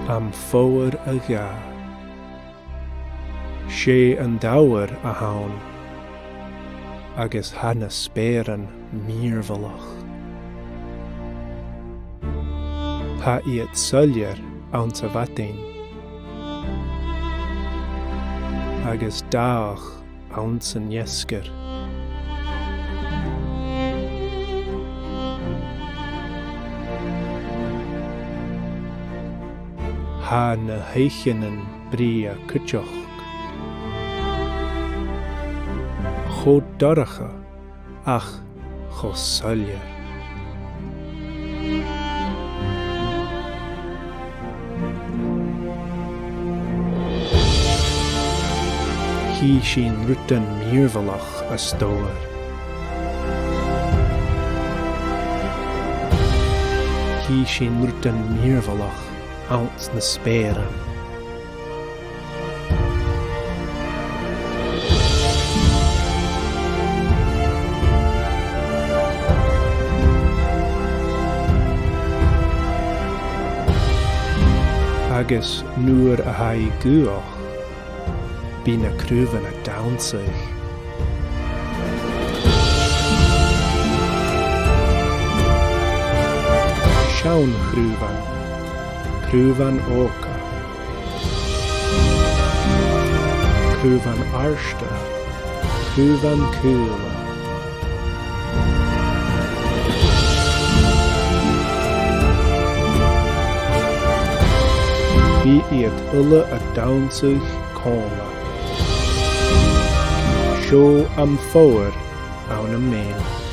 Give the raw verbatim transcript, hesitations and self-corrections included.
Am foghar a dhà. 'S e an t-samhradh a th' ann, agus tha na speuran mìorbhaileach. Tha iad soilleir anns a' mhadainn, agus dathach anns an fheasgar. Tha na h-oidhcheannan brèagha cuideachd. Cho dorcha ach cho soilleir. Chì sinn rudan mìorbhaileach, a stór. Chì sinn rudan mìorbhaileach anns na speuran. Agus nuair a tha i gaothach, bidh na craobhan a' dannsa. Seann chraobhan, craobhan òga, craobhan àrda, craobhan caola. Bidh iad uile a' dannsa còmhla. Seo am foghar ann am Maine.